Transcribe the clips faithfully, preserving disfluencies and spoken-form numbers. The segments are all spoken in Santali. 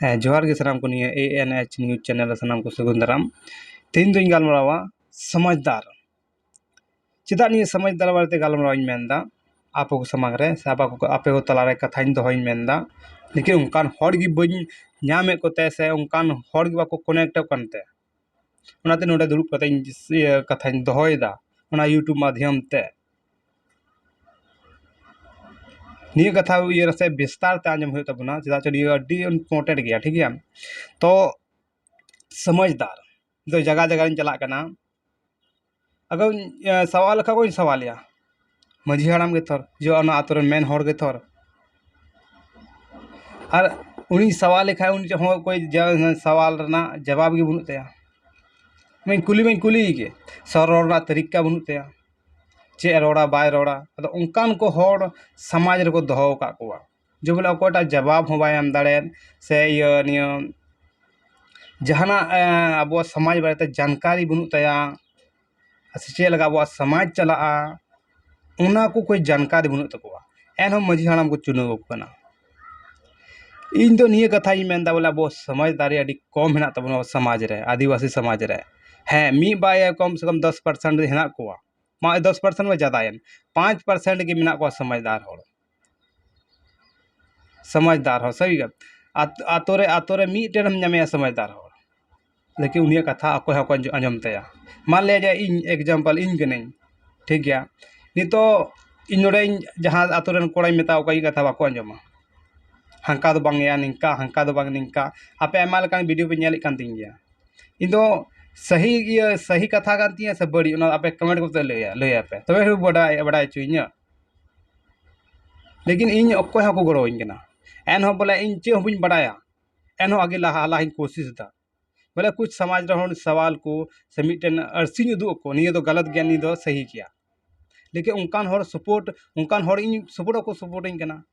ᱦᱮᱸ, ᱡᱚᱦᱟᱨ ᱜᱮ ᱥᱟᱱᱟᱢ ᱠᱚ ᱱᱤᱭᱟᱹ A N H news channel ᱨᱮ ᱥᱟᱱᱟᱢ ᱠᱚ ᱥᱟᱹᱜᱩᱱ ᱫᱟᱨᱟᱢ᱾ ᱛᱮᱦᱮᱧ ᱫᱚᱧ ᱜᱟᱞᱢᱟᱨᱟᱣᱟ ᱥᱚᱢᱟᱡᱽᱫᱟᱨ᱾ ᱪᱮᱫᱟᱜ ᱱᱤᱭᱟᱹ ᱥᱚᱢᱟᱡᱽᱫᱟᱨ ᱵᱟᱨᱮᱛᱮ ᱜᱟᱞᱢᱟᱨᱟᱣ ᱤᱧ ᱢᱮᱱᱫᱟ? ᱟᱯᱮ ᱠᱚ ᱥᱟᱢᱟᱝ ᱨᱮ ᱥᱮ ᱟᱯᱮ ᱠᱚ, ᱟᱯᱮ ᱠᱚ ᱛᱟᱞᱟᱨᱮ ᱠᱟᱛᱷᱟᱧ ᱫᱚᱦᱚᱧ ᱢᱮᱱᱫᱟ᱾ ᱞᱮᱠᱤᱱ ᱚᱱᱠᱟᱱ ᱦᱚᱲ ᱜᱮ ᱵᱟᱹᱧ ᱧᱟᱢᱮᱫ ᱠᱚᱛᱮ ᱥᱮ ᱚᱱᱠᱟᱱ ᱦᱚᱲ ᱜᱮ ᱵᱟᱠᱚ connect ᱚᱜ ᱠᱟᱱᱛᱮ, ᱚᱱᱟᱛᱮ ᱱᱚᱰᱮ ᱫᱩᱲᱩᱵ ᱠᱟᱛᱮ ᱤᱧ ᱤᱭᱟᱹ ᱠᱟᱛᱷᱟᱧ ᱫᱚᱦᱚᱭᱮᱫᱟ ᱚᱱᱟ YouTube ᱢᱟᱫᱽᱫᱷᱚᱢ ᱛᱮ᱾ ᱱᱤᱭᱟᱹ ᱠᱟᱛᱷᱟ ᱤᱭᱟᱹ ᱨᱮᱥᱮ ᱵᱤᱥᱛᱟᱨ ᱛᱮ ᱟᱸᱡᱚᱢ ᱦᱩᱭᱩᱜ ᱛᱟᱵᱚᱱᱟ, ᱪᱮᱫᱟᱜ ᱪᱮ ᱱᱤᱭᱟᱹ ᱟᱹᱰᱤ important ᱜᱮᱭᱟ, ᱴᱷᱤᱠ ᱜᱮᱭᱟ? ᱛᱚ ᱥᱚᱢᱟᱡᱽᱫᱟᱨ ᱫᱚ ᱡᱟᱭᱜᱟ ᱡᱟᱭᱜᱟ ᱨᱤᱧ ᱪᱟᱞᱟᱜ ᱠᱟᱱᱟ, ᱟᱫᱚᱧ ᱮ, ᱥᱟᱣᱟᱞ ᱞᱮᱠᱷᱟᱱ ᱠᱚᱧ ᱥᱟᱣᱟᱞᱮᱭᱟ ᱢᱟᱹᱡᱷᱤ ᱦᱟᱲᱟᱢ ᱜᱮ ᱛᱷᱚᱨ, ᱡᱮ ᱚᱱᱟ ᱟᱛᱳ ᱨᱮᱱ ᱢᱮᱱ ᱦᱚᱲ ᱜᱮ ᱛᱷᱚᱨ᱾ ᱟᱨ ᱩᱱᱤᱧ ᱥᱟᱣᱟᱞ ᱞᱮᱠᱷᱟᱱ ᱩᱱᱤ ᱴᱷᱮᱱ ᱦᱚᱸ ᱚᱠᱚᱭ ᱡᱟ-, ᱥᱟᱣᱟᱞ ᱨᱮᱱᱟᱜ ᱡᱟᱵᱟᱵ ᱜᱮ ᱵᱟᱹᱱᱩᱜ ᱛᱟᱭᱟ᱾ ᱢᱟᱧ ᱠᱩᱞᱤ ᱢᱟᱧ ᱠᱩᱞᱤᱭᱮ ᱜᱮ, ᱥᱟᱶ ᱨᱚᱲ ᱨᱮᱱᱟᱜ ᱛᱟᱹᱨᱤᱠᱟ ᱵᱟᱹᱱᱩᱜ ᱛᱟᱭᱟ, ᱪᱮᱫ ᱮ ᱨᱚᱲᱟ ᱵᱟᱭ ᱨᱚᱲᱟ᱾ ᱟᱫᱚ ᱚᱱᱠᱟᱱ ᱠᱚ ᱦᱚᱲ ᱥᱚᱢᱟᱡᱽ ᱨᱮᱠᱚ ᱫᱚᱦᱚ ᱟᱠᱟᱫ ᱠᱚᱣᱟ, ᱡᱮ ᱵᱚᱞᱮ ᱚᱠᱚᱭᱴᱟᱜ ᱡᱟᱵᱟᱵ ᱦᱚᱸ ᱵᱟᱭ ᱮᱢ ᱫᱟᱲᱮᱭᱟᱜ, ᱥᱮ ᱤᱭᱟᱹ ᱱᱤᱭᱟᱹ ᱡᱟᱦᱟᱱᱟᱜ ᱮ, ᱟᱵᱚᱣᱟᱜ ᱥᱚᱢᱟᱡᱽ ᱵᱟᱨᱮᱛᱮ ᱡᱟᱱᱠᱟᱨᱤ ᱵᱟᱹᱱᱩᱜ ᱛᱟᱭᱟ, ᱥᱮ ᱪᱮᱫ ᱞᱮᱠᱟ ᱟᱵᱚᱣᱟᱜ ᱥᱚᱢᱟᱡᱽ ᱪᱟᱞᱟᱜᱼᱟ, ᱚᱱᱟ ᱠᱚ ᱠᱚᱭ ᱡᱟᱱᱠᱟᱨᱤ ᱵᱟᱹᱱᱩᱜ ᱛᱟᱠᱚᱣᱟ᱾ ᱮᱱᱦᱚᱸ ᱢᱟᱹᱡᱷᱤ ᱦᱟᱲᱟᱢ ᱠᱚ ᱪᱩᱱᱟᱹᱣ ᱟᱠᱚ ᱠᱟᱱᱟ᱾ ᱤᱧ ᱫᱚ ᱱᱤᱭᱟᱹ ᱠᱟᱛᱷᱟᱧ ᱢᱮᱱᱫᱟ, ᱵᱚᱞᱮ ᱟᱵᱚ ᱥᱚᱢᱟᱡᱽᱫᱟᱨᱤ ᱟᱹᱰᱤ ᱠᱚᱢ ᱦᱮᱱᱟᱜ ᱛᱟᱵᱚᱱᱟ ᱥᱚᱢᱟᱡᱽ ᱨᱮ, ᱟᱹᱫᱤᱵᱟᱹᱥᱤ ᱥᱚᱢᱟᱡᱽ ᱨᱮ᱾ ᱦᱮᱸ, ᱢᱤᱫ ᱵᱟᱨ ᱠᱚᱢ ᱥᱮ ᱠᱚᱢ ᱫᱚᱥ percent ᱦᱮᱱᱟᱜ ᱠᱚᱣᱟ, ᱢᱟ ᱫᱚᱥ percent ᱢᱟ ᱡᱟᱫᱟᱭᱮᱱ, ᱯᱟᱸᱪ percent ᱜᱮ ᱢᱮᱱᱟᱜ ᱠᱚᱣᱟ ᱥᱚᱢᱟᱡᱽᱫᱟᱨ ᱦᱚᱲ᱾ ᱥᱚᱢᱟᱡᱽᱫᱟᱨ ᱦᱚᱲ ᱥᱟᱹᱨᱤ ᱜᱮ᱾ ᱟᱛ-, ᱟᱛᱳ ᱨᱮ, ᱟᱛᱳ ᱨᱮ ᱢᱤᱫᱴᱮᱱ ᱮᱢ ᱧᱟᱢᱮᱭᱟ ᱥᱚᱢᱟᱡᱽᱫᱟᱨ ᱦᱚᱲ, ᱞᱮᱠᱤᱱ ᱩᱱᱤᱭᱟᱜ ᱠᱟᱛᱷᱟ ᱚᱠᱚᱭ ᱦᱚᱸ ᱵᱟᱠᱚ ᱟᱸᱡᱚ-, ᱟᱸᱡᱚᱢ ᱛᱟᱭᱟ᱾ ᱢᱟᱱ ᱞᱤᱭᱟ ᱡᱮ ᱤᱧ example ᱤᱧ ᱠᱟᱹᱱᱟᱹᱧ, ᱴᱷᱤᱠ ᱜᱮᱭᱟ? ᱱᱤᱛᱚᱜ ᱤᱧ ᱱᱚᱰᱮ ᱤᱧ ᱡᱟᱦᱟᱸ ᱟᱛᱳ ᱨᱮᱱ ᱠᱚᱲᱟᱧ ᱢᱮᱛᱟ ᱠᱚᱣᱟ, ᱤᱧ ᱠᱟᱛᱷᱟ ᱵᱟᱠᱚ ᱟᱸᱡᱚᱢᱟ᱾ ᱦᱟᱱᱠᱟ ᱫᱚ ᱵᱟᱝ ᱭᱟ, ᱱᱤᱝᱠᱟ, ᱦᱟᱱᱠᱟ ᱫᱚ ᱵᱟᱝ ᱱᱤᱝᱠᱟ᱾ ᱟᱯᱮ ᱟᱭᱢᱟ ᱞᱮᱠᱟᱱ video ᱯᱮ ᱧᱮᱞᱮᱫ ᱠᱟᱱ ᱛᱤᱧ ᱜᱮᱭᱟ᱾ ᱤᱧ ᱫᱚ ᱥᱟᱹᱦᱤ ᱤᱭᱟᱹ, ᱥᱟᱹᱦᱤ ᱠᱟᱛᱷᱟ ᱠᱟᱱ ᱛᱤᱧᱟᱹ ᱥᱮ ᱵᱟᱹᱲᱤᱡ, ᱚᱱᱟ ᱟᱯᱮ comment ᱠᱟᱛᱮ ᱞᱟᱹᱭᱟ, ᱞᱟᱹᱭᱟᱯᱮ, ᱛᱚᱵᱮ ᱦᱚᱸ ᱵᱟᱰᱟᱭ, ᱵᱟᱰᱟᱭ ᱦᱚᱪᱚᱧᱟ᱾ ᱞᱮᱠᱤᱱ ᱤᱧ ᱚᱠᱚᱭ ᱦᱚᱸ ᱵᱟᱠᱚ ᱜᱚᱲᱚᱣᱟᱹᱧ ᱠᱟᱱᱟ᱾ ᱮᱱᱦᱚᱸ ᱵᱚᱞᱮ ᱤᱧ ᱪᱮᱫ ᱦᱚᱸ ᱵᱟᱹᱧ ᱵᱟᱰᱟᱭᱟ, ᱮᱱᱦᱚᱸ ᱟᱜᱮ ᱞᱟᱦᱟ, ᱞᱟᱦᱟᱧ ᱠᱳᱥᱤᱥ ᱮᱫᱟ᱾ ᱵᱚᱞᱮ ᱠᱩᱪ ᱥᱚᱢᱟᱡᱽ ᱨᱮ ᱦᱚᱲ ᱥᱟᱣᱟᱞ ᱠᱚ ᱥᱮ ᱢᱤᱫᱴᱮᱱ ᱟᱹᱨᱥᱤᱧ ᱩᱫᱩᱜ ᱟᱠᱚ, ᱱᱤᱭᱟᱹ ᱫᱚ ᱜᱟᱞᱟᱛ ᱜᱮᱭᱟ, ᱱᱤᱭᱟᱹ ᱫᱚ ᱥᱟᱹᱦᱤ ᱜᱮᱭᱟ᱾ ᱞᱮᱠᱤᱱ ᱚᱱᱠᱟᱱ ᱦᱚᱲ support, ᱚᱱᱠᱟᱱ ᱦᱚᱲ ᱤᱧ support ᱦᱚᱸᱠᱚ support ᱟᱹᱧ ᱠᱟᱱᱟ᱾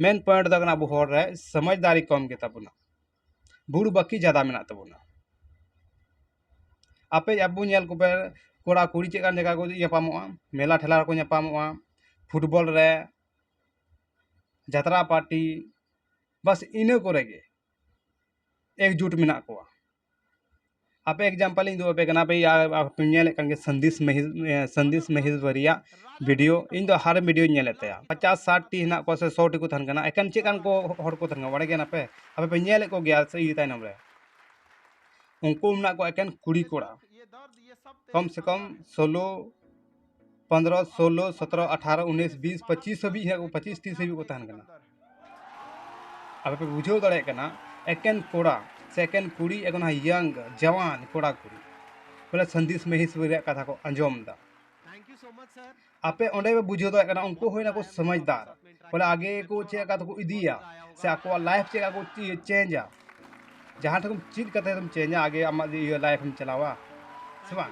Main point ᱫᱚ ᱠᱟᱱᱟ, ᱟᱵᱚ ᱦᱚᱲ ᱨᱮ ᱥᱚᱢᱟᱡᱽᱫᱟᱨᱤ ᱠᱚᱢ ᱜᱮᱛᱟ ᱵᱚᱱᱟ, ᱵᱩᱲ ᱵᱟᱹᱠᱤ ᱡᱟᱫᱟ ᱢᱮᱱᱟᱜ ᱛᱟᱵᱚᱱᱟ᱾ ᱟᱯᱮ ᱟᱵᱚ ᱧᱮᱞ ᱠᱚᱯᱮ, ᱠᱚᱲᱟ ᱠᱩᱲᱤ ᱪᱮᱫ ᱞᱮᱠᱟᱱ ᱡᱟᱭᱜᱟ ᱠᱚ ᱧᱟᱯᱟᱢᱚᱜᱼᱟ, ᱢᱮᱞᱟ ᱴᱷᱮᱞᱟ ᱨᱮᱠᱚ ᱧᱟᱯᱟᱢᱚᱜᱼᱟ, football ᱨᱮ, ᱡᱟᱛᱨᱟ party, ᱵᱟᱥ ᱤᱱᱟᱹ ᱠᱚᱨᱮ ᱜᱮ᱾ ᱮᱠᱡᱩᱴ ᱢᱮᱱᱟᱜ ᱠᱚᱣᱟ᱾ ᱟᱯᱮ ᱮᱠᱡᱟᱢᱯᱚᱞ ᱤᱧ ᱫᱩ ᱟᱯᱮ ᱠᱟᱱᱟ, ᱯᱮ ᱧᱮᱞᱮᱫ ᱠᱟᱱ ᱜᱮᱭᱟ ᱥᱟᱱᱫᱤᱥ ᱢᱟᱹᱦᱤᱥ ᱥᱟᱱᱫᱤᱥ ᱢᱟᱹᱦᱤᱥ ᱵᱟᱨᱤᱭᱟᱜ ᱵᱷᱤᱰᱤᱭᱳ᱾ ᱤᱧ ᱫᱚ ᱦᱟᱨ ᱵᱷᱤᱰᱤᱭᱳᱧ ᱧᱮᱞᱮᱫ ᱛᱟᱭᱟ, ᱯᱚᱪᱟᱥ ᱥᱟᱴ ᱴᱤ ᱦᱮᱱᱟᱜ ᱠᱚᱣᱟ ᱥᱮ ᱥᱚ ᱴᱤ ᱠᱚ ᱛᱟᱦᱮᱱ ᱠᱟᱱᱟ᱾ ᱮᱠᱮᱱ ᱪᱮᱫ ᱠᱟᱱ ᱠᱚ ᱦᱚᱲ ᱠᱚ ᱛᱟᱦᱮᱱ ᱠᱟᱱᱟ ᱵᱟᱲᱟᱭ ᱜᱮᱭᱟ ᱯᱮ? ᱟᱯᱮ ᱯᱮ ᱧᱮᱞᱮᱫ ᱠᱚ ᱜᱮᱭᱟ ᱥᱮ ᱤᱭᱟᱹ ᱛᱟᱭᱱᱚᱢ ᱨᱮ ᱩᱱᱠᱩ ᱢᱮᱱᱟᱜ ᱠᱚᱣᱟ ᱮᱠᱮᱱ ᱠᱩᱲᱤ ᱠᱚᱲᱟ, ᱠᱚᱢ ᱥᱮ ᱠᱚᱢ ᱥᱳᱞᱳ, ᱯᱚᱱᱫᱽᱨᱚ, ᱥᱳᱞᱳ, ᱥᱚᱛᱨᱚ, ᱟᱴᱷᱟᱨᱚ, ᱩᱱᱤᱥ, ᱵᱤᱥ, ᱯᱚᱸᱪᱤᱥ ᱦᱟᱹᱵᱤᱡ ᱦᱮᱱᱟᱜ ᱠᱚ, ᱯᱚᱸᱪᱤᱥ ᱛᱤᱥ ᱦᱟᱹᱵᱤᱡ ᱠᱚ ᱛᱟᱦᱮᱱ ᱠᱟᱱᱟ᱾ ᱟᱯᱮ ᱯᱮ ᱵᱩᱡᱷᱟᱹᱣ ᱫᱟᱲᱮᱭᱟᱜ ᱠᱟᱱᱟ, ᱮᱠᱮᱱ ᱠᱚᱲᱟ ᱥᱮ ᱮᱠᱮᱱ ᱠᱩᱲᱤ, ᱮᱠᱷᱚᱱ ᱦᱟᱸᱜ ᱭᱟᱝ ᱡᱟᱣᱟᱱ ᱠᱚᱲᱟ ᱠᱩᱲᱤ ᱵᱚᱞᱮ ᱥᱟᱸᱫᱤᱥ ᱢᱟᱹᱦᱤᱥ ᱨᱮᱭᱟᱜ ᱠᱟᱛᱷᱟ ᱠᱚ ᱟᱸᱡᱚᱢ ᱮᱫᱟ᱾ ᱟᱯᱮ ᱚᱸᱰᱮ ᱯᱮ ᱵᱩᱡᱷᱟᱹᱣ ᱫᱟᱲᱮᱭᱟᱜ ᱠᱟᱱᱟ, ᱩᱱᱠᱩ ᱦᱩᱭᱱᱟᱠᱚ ᱥᱚᱢᱟᱡᱽᱫᱟᱨ᱾ ᱵᱚᱞᱮ ᱟᱜᱮ ᱠᱚ ᱪᱮᱫ ᱞᱮᱠᱟ ᱛᱮᱠᱚ ᱤᱫᱤᱭᱟ ᱥᱮ ᱟᱠᱚᱣᱟᱜ ᱞᱟᱭᱤᱯᱷ ᱪᱮᱫ ᱞᱮᱠᱟ ᱠᱚ ᱪᱮᱧᱡᱟ᱾ ᱡᱟᱦᱟᱸ ᱴᱷᱮᱱ ᱪᱮᱫ ᱠᱟᱛᱮ ᱮᱢ ᱪᱮᱧᱡᱟ, ᱟᱜᱮ ᱟᱢᱟᱜ ᱤᱭᱟᱹ ᱞᱟᱭᱤᱯᱷ ᱮᱢ ᱪᱟᱞᱟᱣᱟ ᱥᱮ ᱵᱟᱝ?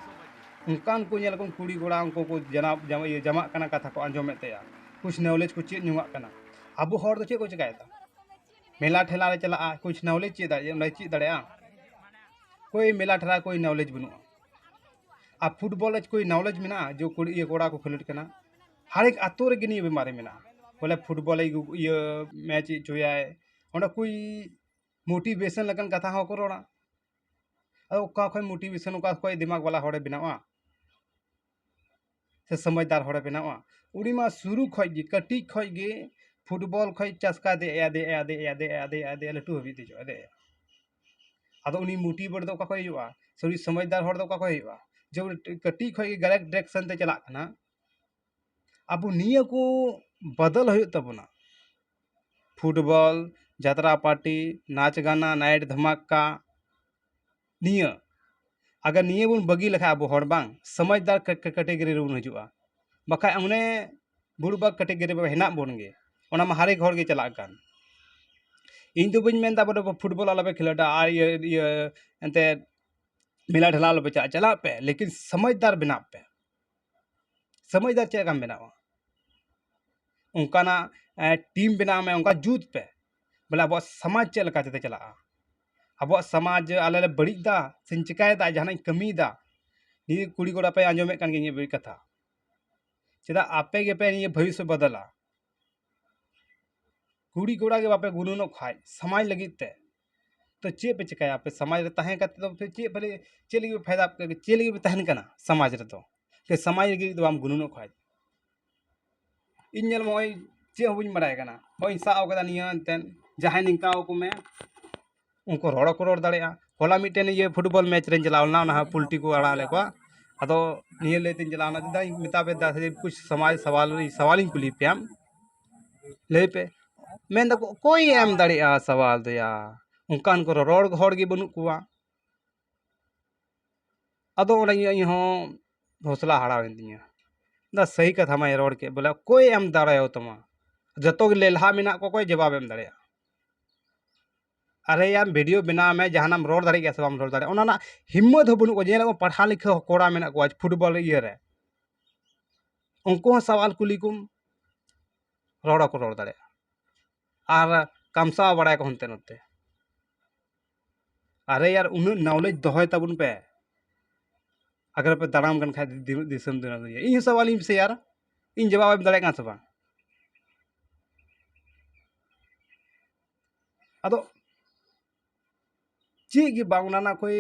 ᱚᱱᱠᱟᱱ ᱠᱚ ᱧᱮᱞ ᱠᱚᱢ ᱠᱩᱲᱤ ᱠᱚᱲᱟ ᱩᱱᱠᱩ ᱠᱚ ᱡᱟᱱᱟᱢ ᱡᱟᱢ- ᱤᱭᱟᱹ ᱡᱟᱢᱟᱜ ᱠᱟᱱᱟ, ᱠᱟᱛᱷᱟ ᱠᱚ ᱟᱸᱡᱚᱢᱮᱫ ᱛᱟᱭᱟ, ᱠᱩᱪ ᱱᱚᱞᱮᱡᱽ ᱠᱚ ᱪᱮᱫ ᱧᱚᱜᱟᱜ ᱠᱟᱱᱟ᱾ ᱟᱵᱚ ᱦᱚᱲ ᱫᱚ ᱪᱮᱫ ᱠᱚ ᱪᱮᱠᱟᱭᱮᱫᱟ? ᱢᱮᱞᱟ ᱴᱷᱮᱞᱟ ᱨᱮ ᱪᱟᱞᱟᱜᱼᱟ, ᱠᱩᱪ ᱱᱚᱞᱮᱡᱽ ᱪᱮᱫ ᱫᱟᱲᱮᱭᱟᱜᱼᱟ, ᱚᱸᱰᱮ ᱪᱮᱫ ᱫᱟᱲᱮᱭᱟᱜᱼᱟ? ᱠᱳᱭ ᱢᱮᱞᱟ ᱴᱷᱮᱞᱟ ᱠᱳᱭ ᱱᱚᱞᱮᱡᱽ ᱵᱟᱹᱱᱩᱜᱼᱟ᱾ ᱟᱨ ᱯᱷᱩᱴᱵᱚᱞ ᱨᱮ ᱠᱳᱭ ᱱᱚᱞᱮᱡᱽ ᱢᱮᱱᱟᱜᱼᱟ ᱡᱮ ᱠᱩᱲᱤ ᱤᱭᱟᱹ ᱠᱚᱲᱟ ᱠᱚ ᱠᱷᱮᱞᱳᱰ ᱠᱟᱱᱟ? ᱦᱟᱨᱮᱠ ᱟᱛᱳ ᱨᱮᱜᱮ ᱱᱤᱭᱟᱹ ᱵᱤᱢᱟᱨᱤ ᱢᱮᱱᱟᱜᱼᱟ᱾ ᱵᱚᱞᱮ ᱯᱷᱩᱴᱵᱚᱞ ᱤᱭᱟᱹ ᱢᱮᱪ ᱦᱚᱪᱚᱭᱟᱭ, ᱚᱸᱰᱮ ᱠᱳᱭ ᱢᱳᱴᱤᱵᱷᱮᱥᱚᱱ ᱞᱮᱠᱟᱱ ᱠᱟᱛᱷᱟ ᱦᱚᱸᱠᱚ ᱨᱚᱲᱟ᱾ ᱟᱫᱚ ᱚᱠᱟ ᱠᱷᱚᱱ ᱢᱳᱴᱤᱵᱷᱮᱥᱚᱱ, ᱚᱠᱟ ᱠᱷᱚᱱ ᱫᱤᱢᱟᱜᱽ ᱵᱟᱞᱟ ᱦᱚᱲᱮ ᱵᱮᱱᱟᱣᱟ ᱥᱮ ᱥᱚᱢᱟᱡᱽᱫᱟᱨ ᱦᱚᱲᱮ ᱵᱮᱱᱟᱣᱟ? ᱩᱱᱤ ᱢᱟ ᱥᱩᱨᱩ ᱠᱷᱚᱡ ᱜᱮ, ᱠᱟᱹᱴᱤᱡ ᱠᱷᱚᱡ ᱜᱮ ᱯᱷᱩᱴᱵᱚᱞ ᱠᱷᱚᱡ ᱪᱟᱥᱠᱟ ᱫᱮᱡ ᱮᱭᱟ, ᱫᱮᱡ ᱮᱭᱟ, ᱫᱮᱡ ᱮᱭᱟ, ᱫᱮᱡ ᱮᱭᱟ, ᱫᱮᱡ ᱮᱭᱟ, ᱞᱟᱹᱴᱩ ᱦᱟᱹᱵᱤᱡ ᱫᱮᱡᱚᱜᱼᱟ, ᱫᱮᱡ ᱮᱭᱟ᱾ ᱟᱫᱚ ᱩᱱᱤ ᱢᱳᱴᱤᱵᱷᱮᱴ ᱫᱚ ᱚᱠᱟ ᱠᱷᱚᱡ ᱦᱩᱭᱩᱜᱼᱟ? ᱥᱮ ᱩᱱᱤ ᱥᱚᱢᱟᱡᱽᱫᱟᱨ ᱦᱚᱲ ᱫᱚ ᱚᱠᱟ ᱠᱷᱚᱡ ᱦᱩᱭᱩᱜᱼᱟ? ᱡᱮ ᱩᱱᱤ ᱠᱟᱹᱴᱤᱡ ᱠᱷᱚᱡ ᱜᱮ ᱜᱟᱞᱟᱛ ᱰᱟᱭᱨᱮᱠᱥᱚᱱ ᱛᱮ ᱪᱟᱞᱟᱜ ᱠᱟᱱᱟ᱾ ᱟᱵᱚ ᱱᱤᱭᱟᱹ ᱠᱚ ᱵᱚᱫᱚᱞ ᱦᱩᱭᱩᱜ ᱛᱟᱵᱚᱱᱟ᱾ ᱯᱷᱩᱴᱵᱚᱞ, ᱡᱟᱛᱨᱟ ᱯᱟᱨᱴᱤ, ᱱᱟᱪ ᱜᱟᱱᱟ, ᱱᱟᱭᱤᱴ ᱫᱷᱟᱢᱟᱠᱟ, ᱱᱤᱭᱟᱹ ᱟᱜᱟᱨ ᱱᱤᱭᱟᱹ ᱵᱚᱱ ᱵᱟᱹᱜᱤ ᱞᱮᱠᱷᱟᱡ ᱟᱵᱚ ᱦᱚᱲ, ᱵᱟᱝ, ᱥᱚᱢᱟᱡᱽᱫᱟᱨ ᱠᱮ-, ᱠᱮ-, ᱠᱮᱴᱮᱜᱚᱨᱤ ᱨᱮᱵᱚᱱ ᱦᱤᱡᱩᱜᱼᱟ᱾ ᱵᱟᱠᱷᱟᱡ ᱚᱱᱮ ᱵᱩᱲᱵᱟᱠ ᱠᱮᱴᱮᱜᱚᱨᱤ ᱨᱮ ᱦᱮᱱᱟᱜ ᱵᱚᱱ ᱜᱮ, ᱚᱱᱟ ᱢᱟ ᱦᱟᱨᱮᱠ ᱦᱚᱲ ᱜᱮ ᱪᱟᱞᱟᱜ ᱠᱟᱱ᱾ ᱤᱧ ᱫᱚ ᱵᱟᱹᱧ ᱢᱮᱱᱫᱟ ᱵᱚᱞᱮ ᱯᱷᱩᱴᱵᱚᱞ ᱟᱞᱚᱯᱮ ᱠᱷᱮᱞᱳᱰᱟ ᱟᱨ ᱤᱭᱟᱹ, ᱤᱭᱟᱹ ᱮᱱᱛᱮᱫ ᱢᱮᱞᱟ ᱴᱷᱮᱞᱟ ᱟᱞᱚᱯᱮ ᱪᱟᱞᱟᱜᱼᱟ, ᱪᱟᱞᱟᱜ ᱯᱮ, ᱞᱮᱠᱤᱱ ᱥᱚᱢᱟᱡᱽᱫᱟᱨ ᱵᱮᱱᱟᱜ ᱯᱮ᱾ ᱥᱚᱢᱟᱡᱽᱫᱟᱨ ᱪᱮᱫ ᱞᱮᱠᱟᱢ ᱵᱮᱱᱟᱣᱟ? ᱚᱱᱠᱟᱱᱟᱜ, ᱮ, ᱴᱤᱢ ᱵᱮᱱᱟᱣ ᱢᱮ, ᱚᱱᱠᱟ ᱡᱩᱛ ᱯᱮ᱾ ᱵᱚᱞᱮ ᱟᱵᱚᱣᱟᱜ ᱥᱚᱢᱟᱡᱽ ᱪᱮᱫ ᱞᱮᱠᱟ ᱛᱮ ᱪᱟᱞᱟᱜᱼᱟ? ᱟᱵᱚᱣᱟᱜ ᱥᱚᱢᱟᱡᱽ ᱟᱞᱮ ᱞᱮ ᱵᱟᱹᱲᱤᱡ ᱫᱟ ᱥᱮᱧ ᱪᱤᱠᱟᱭᱮᱫᱟ, ᱡᱟᱦᱟᱱᱟᱜ ᱤᱧ ᱠᱟᱹᱢᱤᱭᱮᱫᱟ? ᱱᱤᱭᱟᱹ ᱠᱩᱲᱤ ᱠᱚᱲᱟ ᱯᱮ ᱟᱸᱡᱚᱢᱮᱫ ᱠᱟᱱ ᱜᱮᱭᱟ ᱤᱧᱟᱹᱜ ᱠᱟᱛᱷᱟ᱾ ᱪᱮᱫᱟᱜ ᱟᱯᱮ ᱜᱮᱯᱮ ᱱᱤᱭᱟᱹ ᱵᱷᱚᱵᱤᱥᱥᱚᱛ ᱵᱚᱫᱚᱞᱟ? ᱠᱩᱲᱤ ᱠᱚᱲᱟ ᱜᱮ ᱵᱟᱯᱮ ᱜᱩᱱᱟᱹᱱᱚᱜ ᱠᱷᱟᱡ ᱥᱚᱢᱟᱡᱽ ᱞᱟᱹᱜᱤᱫ ᱛᱮ, ᱛᱚ ᱪᱮᱫ ᱯᱮ ᱪᱮᱠᱟᱭᱟ ᱟᱯᱮ? ᱥᱚᱢᱟᱡᱽ ᱨᱮ ᱛᱟᱦᱮᱸ ᱠᱟᱛᱮ ᱫᱚ ᱯᱮ ᱪᱮᱫ ᱯᱮ, ᱪᱮᱫ ᱞᱟᱹᱜᱤᱫ ᱯᱮ ᱯᱷᱟᱭᱫᱟ? ᱪᱮᱫ ᱞᱟᱹᱜᱤᱫ ᱯᱮ ᱛᱟᱦᱮᱱ ᱠᱟᱱᱟ ᱥᱚᱢᱟᱡᱽ ᱨᱮᱫᱚ? ᱥᱮ ᱥᱚᱢᱟᱡᱽ ᱞᱟᱹᱜᱤᱫ ᱫᱚ ᱵᱟᱢ ᱜᱩᱱᱟᱹᱱᱚᱜ ᱠᱷᱟᱡ? ᱤᱧ ᱧᱮᱞ ᱢᱮ, ᱱᱚᱜᱼᱚᱭ ᱪᱮᱫ ᱦᱚᱸ ᱵᱟᱹᱧ ᱵᱟᱲᱟᱭ ᱠᱟᱱᱟ, ᱱᱚᱜᱼᱚᱭ ᱤᱧ ᱥᱟᱵ ᱟᱠᱟᱫᱟ ᱱᱤᱭᱟᱹ ᱮᱱᱛᱮᱫ, ᱡᱟᱦᱟᱸᱭ ᱱᱤᱝᱠᱟ ᱟᱠᱚ ᱢᱮ, ᱩᱱᱠᱩ ᱨᱚᱲ ᱦᱚᱸᱠᱚ ᱨᱚᱲ ᱫᱟᱲᱮᱭᱟᱜᱼᱟ᱾ ᱦᱚᱞᱟ ᱢᱤᱫᱴᱮᱱ ᱤᱭᱟᱹ ᱯᱷᱩᱴᱵᱚᱞ ᱢᱮᱪ ᱨᱮᱧ ᱪᱟᱞᱟᱣ ᱞᱮᱱᱟ, ᱚᱱᱟ ᱦᱚᱸ ᱯᱩᱞᱴᱤ ᱠᱚ ᱟᱲᱟᱜ ᱞᱮᱫ ᱠᱚᱣᱟ᱾ ᱟᱫᱚ ᱱᱤᱭᱟᱹ ᱞᱟᱹᱭ ᱛᱤᱧ ᱪᱟᱞᱟᱣ ᱮᱱᱟ, ᱪᱮᱫᱟᱜ ᱤᱧ ᱢᱮᱛᱟ ᱯᱮ ᱫᱟ ᱥᱮ ᱠᱩᱪ ᱥᱚᱢᱟᱡᱽ ᱥᱟᱣᱟᱞ, ᱥᱟᱣᱟᱞᱤᱧ ᱠᱩᱞᱤ ᱯᱮᱭᱟ, ᱞᱟᱹᱭ ᱯᱮ᱾ ᱢᱮᱱ ᱫᱟᱠᱚ, "ᱚᱠᱚᱭᱮ ᱮᱢ ᱫᱟᱲᱮᱭᱟᱜᱼᱟ ᱥᱟᱣᱟᱞ ᱫᱚᱭᱟ? ᱚᱱᱠᱟᱱ ᱠᱚ ᱨᱚᱲ ᱦᱚᱲ ᱜᱮ ᱵᱟᱹᱱᱩᱜ ᱠᱚᱣᱟ᱾" ᱟᱫᱚ ᱚᱸᱰᱮ ᱤᱧ ᱦᱚᱸ ᱦᱚᱥᱞᱟ ᱦᱟᱨᱟᱣᱮᱱ ᱛᱤᱧᱟᱹ᱾ ᱫᱟ ᱥᱟᱹᱦᱤ ᱠᱟᱛᱷᱟ ᱢᱟᱭ ᱨᱚᱲ ᱠᱮᱫ, ᱵᱚᱞᱮ ᱚᱠᱚᱭ ᱮᱢ ᱫᱟᱲᱮᱭᱟᱛᱟᱢᱟ? ᱡᱚᱛᱚ ᱜᱮ ᱞᱮᱞᱦᱟ ᱢᱮᱱᱟᱜ ᱠᱚᱣᱟ, ᱚᱠᱚᱭ ᱡᱚᱵᱟᱵ ᱮᱢ ᱫᱟᱲᱮᱭᱟᱜᱼᱟ? ᱟᱨᱮ ᱭᱟᱨ, ᱵᱷᱤᱰᱤᱭᱳ ᱵᱮᱱᱟᱣ ᱢᱮ, ᱡᱟᱦᱟᱱᱟᱜ ᱮᱢ ᱨᱚᱲ ᱫᱟᱲᱮᱭᱟᱜ ᱜᱮᱭᱟ ᱥᱮ ᱵᱟᱢ ᱨᱚᱲ ᱫᱟᱲᱮᱭᱟᱜᱼᱟ? ᱚᱱᱟ ᱨᱮᱱᱟᱜ ᱦᱤᱢᱢᱚᱛ ᱦᱚᱸ ᱵᱟᱹᱱᱩᱜ ᱠᱚᱣᱟ᱾ ᱧᱮᱞ ᱠᱚ, ᱯᱟᱲᱦᱟᱣ ᱞᱮᱠᱷᱟ ᱠᱚᱲᱟ ᱢᱮᱱᱟᱜ ᱠᱚᱣᱟ ᱯᱷᱩᱴᱵᱚᱞ ᱤᱭᱟᱹ ᱨᱮ, ᱩᱱᱠᱩ ᱦᱚᱸ ᱥᱟᱣᱟᱞ ᱠᱩᱞᱤ ᱠᱚᱢ, ᱨᱚᱲ ᱦᱚᱸᱠᱚ ᱨᱚᱲ ᱫᱟᱲᱮᱭᱟᱜᱼᱟ᱾ ᱟᱨ ᱠᱟᱢᱥᱟᱣ ᱵᱟᱲᱟᱭᱟᱠᱚ ᱦᱟᱱᱛᱮ ᱱᱚᱛᱮ᱾ ᱟᱨᱮ ᱭᱟᱨ, ᱩᱱᱟᱹᱜ ᱱᱚᱞᱮᱡᱽ ᱫᱚᱦᱚᱭ ᱛᱟᱵᱚᱱ ᱯᱮ᱾ ᱟᱜᱟᱨ ᱯᱮ ᱫᱟᱬᱟᱱ ᱠᱟᱱ ᱠᱷᱟᱡ ᱫᱤ-, ᱫᱤᱥᱚᱢ ᱫᱩᱱᱤᱭᱟᱹ, ᱤᱧ ᱦᱚᱸ ᱥᱟᱣᱟᱞ ᱤᱧ ᱯᱮᱥᱮ ᱭᱟᱨ, ᱤᱧ ᱡᱚᱵᱟᱵ ᱮᱢ ᱫᱟᱲᱮᱭᱟᱜ ᱠᱟᱱᱟ ᱥᱮ ᱵᱟᱝ? ᱟᱫᱚ ᱪᱮᱫ ᱜᱮ ᱵᱟᱝ, ᱚᱱᱟ ᱨᱮᱱᱟᱜ ᱠᱳᱭ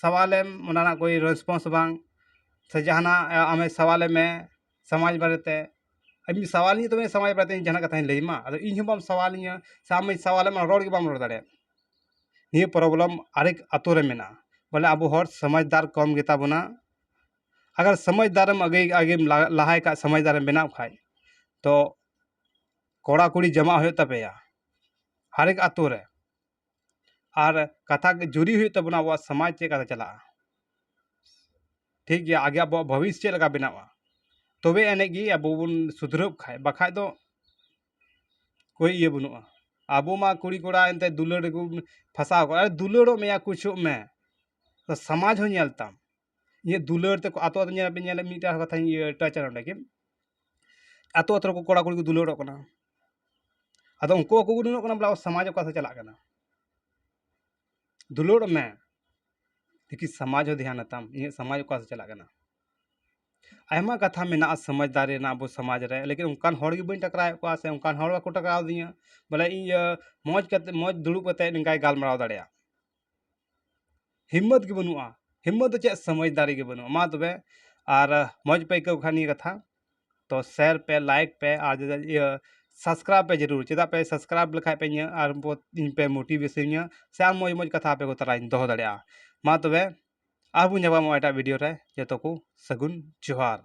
ᱥᱟᱣᱟᱞᱮᱢ, ᱚᱱᱟ ᱨᱮᱱᱟᱜ ᱠᱳᱭ ᱨᱮᱥᱯᱚᱱᱥ ᱵᱟᱝ, ᱥᱮ ᱡᱟᱦᱟᱱᱟᱜ ᱟᱢᱮ ᱥᱟᱣᱟᱞᱮ ᱢᱮ ᱥᱚᱢᱟᱡᱽ ᱵᱟᱨᱮᱛᱮ᱾ ᱤᱧ ᱥᱟᱣᱟᱞᱤᱧ ᱛᱚᱵᱮ ᱥᱚᱢᱟᱡᱽ ᱵᱟᱨᱮᱛᱮ ᱤᱧ ᱡᱟᱦᱟᱱᱟᱜ ᱠᱟᱛᱷᱟᱧ ᱞᱟᱹᱭ ᱢᱟ, ᱟᱫᱚ ᱤᱧ ᱦᱚᱸ ᱵᱟᱢ ᱥᱟᱣᱟᱞᱤᱧᱟ, ᱥᱮ ᱟᱢᱮᱧ ᱥᱟᱣᱟᱞᱮᱢ, ᱨᱚᱲ ᱜᱮ ᱵᱟᱢ ᱨᱚᱲ ᱫᱟᱲᱮᱭᱟᱜ᱾ ᱱᱤᱭᱟᱹ ᱯᱨᱚᱵᱞᱮᱢ ᱟᱨᱮᱠ ᱟᱛᱳ ᱨᱮ ᱢᱮᱱᱟᱜᱼᱟ, ᱵᱚᱞᱮ ᱟᱵᱚ ᱦᱚᱲ ᱥᱚᱢᱟᱡᱽᱫᱟᱨ ᱠᱚᱢ ᱜᱮᱛᱟ ᱵᱚᱱᱟ᱾ ᱟᱜᱟᱨ ᱥᱚᱢᱟᱡᱽᱫᱟᱨᱮᱢ ᱟᱜᱮ, ᱟᱜᱮᱢ ᱞᱟ-, ᱞᱟᱦᱟᱭ ᱠᱷᱟᱡ, ᱥᱚᱢᱟᱡᱽᱫᱟᱨᱮᱢ ᱵᱮᱱᱟᱣ ᱠᱷᱟᱡ, ᱛᱚ ᱠᱚᱲᱟ ᱠᱩᱲᱤ ᱡᱚᱢᱟᱜ ᱦᱩᱭᱩᱜ ᱛᱟᱯᱮᱭᱟ ᱦᱟᱨᱮᱠ ᱟᱛᱳ ᱨᱮ᱾ ᱟᱨ ᱠᱟᱛᱷᱟ ᱜᱮ ᱡᱩᱨᱤ ᱦᱩᱭᱩᱜ ᱛᱟᱵᱚᱱᱟ, ᱟᱵᱚᱣᱟᱜ ᱥᱚᱢᱟᱡᱽ ᱪᱮᱫ ᱞᱮᱠᱟᱛᱮ ᱪᱟᱞᱟᱜᱼᱟ᱾ ᱴᱷᱤᱠ ᱜᱮᱭᱟ, ᱟᱜᱮ ᱟᱵᱚᱣᱟᱜ ᱵᱷᱚᱵᱤᱥ ᱪᱮᱫ ᱞᱮᱠᱟ ᱵᱮᱱᱟᱜᱼᱟ, ᱛᱚᱵᱮ ᱮᱱᱮᱡ ᱜᱮ ᱟᱵᱚ ᱵᱚᱱ ᱥᱩᱫᱷᱨᱟᱹᱜ ᱠᱷᱟᱡ, ᱵᱟᱠᱷᱟᱡ ᱫᱚ ᱠᱳᱭ ᱤᱭᱟᱹ ᱵᱟᱹᱱᱩᱜᱼᱟ᱾ ᱟᱵᱚ ᱢᱟ ᱠᱩᱲᱤ ᱠᱚᱲᱟ ᱮᱱᱛᱮ ᱫᱩᱞᱟᱹᱲ ᱨᱮᱜᱮ ᱵᱚᱱ ᱯᱷᱟᱸᱥᱟᱣ ᱠᱚᱜᱼᱟ᱾ ᱟᱨ ᱫᱩᱞᱟᱹᱲᱚᱜ ᱢᱮᱭᱟ, ᱠᱩᱪᱷᱚᱜ ᱢᱮ, ᱛᱚ ᱥᱚᱢᱟᱡᱽ ᱦᱚᱸ ᱧᱮᱞ ᱛᱟᱢ᱾ ᱤᱧᱟᱹᱜ ᱫᱩᱞᱟᱹᱲ ᱛᱮᱠᱚ ᱟᱛᱳ ᱟᱛᱳ ᱧᱮᱞ, ᱧᱮᱞ ᱢᱤᱫᱴᱟᱝ ᱠᱟᱛᱷᱟᱧ ᱤᱭᱟᱹ ᱴᱟᱪᱟ ᱱᱚᱰᱮ ᱜᱮ᱾ ᱟᱛᱳ ᱟᱛᱳ ᱨᱮᱠᱚ ᱠᱚᱲᱟ ᱠᱩᱲᱤ ᱠᱚ ᱫᱩᱞᱟᱹᱲᱚᱜ ᱠᱟᱱᱟ᱾ ᱟᱫᱚ ᱩᱱᱠᱩ ᱵᱟᱠᱚ ᱜᱩᱱᱟᱹᱱᱚᱜ ᱠᱟᱱᱟ ᱵᱚᱞᱮ ᱟᱵᱚ ᱥᱚᱢᱟᱡᱽ ᱚᱠᱟ ᱥᱮᱫ ᱪᱟᱞᱟᱜ ᱠᱟᱱᱟ᱾ ᱫᱩᱞᱟᱹᱲᱚᱜ ᱢᱮ, ᱞᱮᱠᱤᱱ ᱥᱚᱢᱟᱡᱽ ᱦᱚᱸ ᱫᱷᱮᱭᱟᱱ ᱟᱛᱟᱢ, ᱤᱧᱟᱹᱜ ᱥᱚᱢᱟᱡᱽ ᱚᱠᱟ ᱥᱮᱫ ᱪᱟᱞᱟᱜ ᱠᱟᱱᱟ᱾ ᱟᱭᱢᱟ ᱠᱟᱛᱷᱟ ᱢᱮᱱᱟᱜᱼᱟ ᱥᱚᱢᱟᱡᱽᱫᱟᱨᱤ ᱨᱮᱱᱟᱜ ᱟᱵᱚ ᱥᱚᱢᱟᱡᱽ ᱨᱮ, ᱞᱮᱠᱤᱱ ᱚᱱᱠᱟᱱ ᱦᱚᱲ ᱜᱮ ᱵᱟᱹᱧ ᱴᱟᱠᱨᱟᱣᱮᱫ ᱠᱚᱣᱟ ᱥᱮ ᱚᱱᱠᱟᱱ ᱦᱚᱲ ᱵᱟᱠᱚ ᱴᱟᱠᱨᱟᱣ ᱫᱤᱧᱟ᱾ ᱵᱚᱞᱮ ᱤᱧ ᱤᱭᱟᱹ ᱢᱚᱡᱽ ᱠᱟᱛᱮ, ᱢᱚᱡᱽ ᱫᱩᱲᱩᱵ ᱠᱟᱛᱮ ᱱᱤᱝᱠᱟᱭ ᱜᱟᱞᱢᱟᱨᱟᱣ ᱫᱟᱲᱮᱭᱟᱜᱼᱟ᱾ ᱦᱤᱢᱢᱚᱛ ᱜᱮ ᱵᱟᱹᱱᱩᱜᱼᱟ᱾ ᱦᱤᱢᱢᱚᱛ ᱫᱚ ᱪᱮᱫ, ᱥᱚᱢᱟᱡᱽᱫᱟᱨᱤ ᱜᱮ ᱵᱟᱹᱱᱩᱜᱼᱟ᱾ ᱢᱟ ᱛᱚᱵᱮ, ᱟᱨ ᱢᱚᱡᱽ ᱯᱮ ᱟᱹᱭᱠᱟᱹᱣ ᱠᱷᱟᱱ ᱱᱤᱭᱟᱹ ᱠᱟᱛᱷᱟ, ᱛᱚ share ᱯᱮ, like ᱯᱮ, ᱟᱨ ᱡᱩᱫᱤ ᱤᱭᱟᱹ subscribe ᱯᱮ ᱡᱟᱹᱨᱩᱲ᱾ ᱪᱮᱫᱟᱜ ᱯᱮ subscribe ᱞᱮᱠᱷᱟᱡ ᱯᱮ ᱤᱧᱟᱹᱜ ᱟᱨ ᱵᱚ-, ᱤᱧ ᱯᱮ motivate ᱤᱧᱟᱹ ᱥᱮ ᱟᱨ ᱢᱚᱡᱽ ᱢᱚᱡᱽ ᱠᱟᱛᱷᱟ ᱟᱯᱮ ᱠᱚ ᱛᱟᱨᱟᱧ ᱫᱚᱦᱚ ᱫᱟᱲᱮᱭᱟᱜᱼᱟ᱾ ᱢᱟ ᱛᱚᱵᱮ, ᱟᱨᱵᱚᱱ ᱧᱟᱯᱟᱢᱚᱜᱼᱟ ᱮᱴᱟᱜ video ᱨᱮ᱾ ᱡᱚᱛᱚ ᱠᱚ ᱥᱟᱹᱜᱩᱱ ᱡᱚᱦᱟᱨ᱾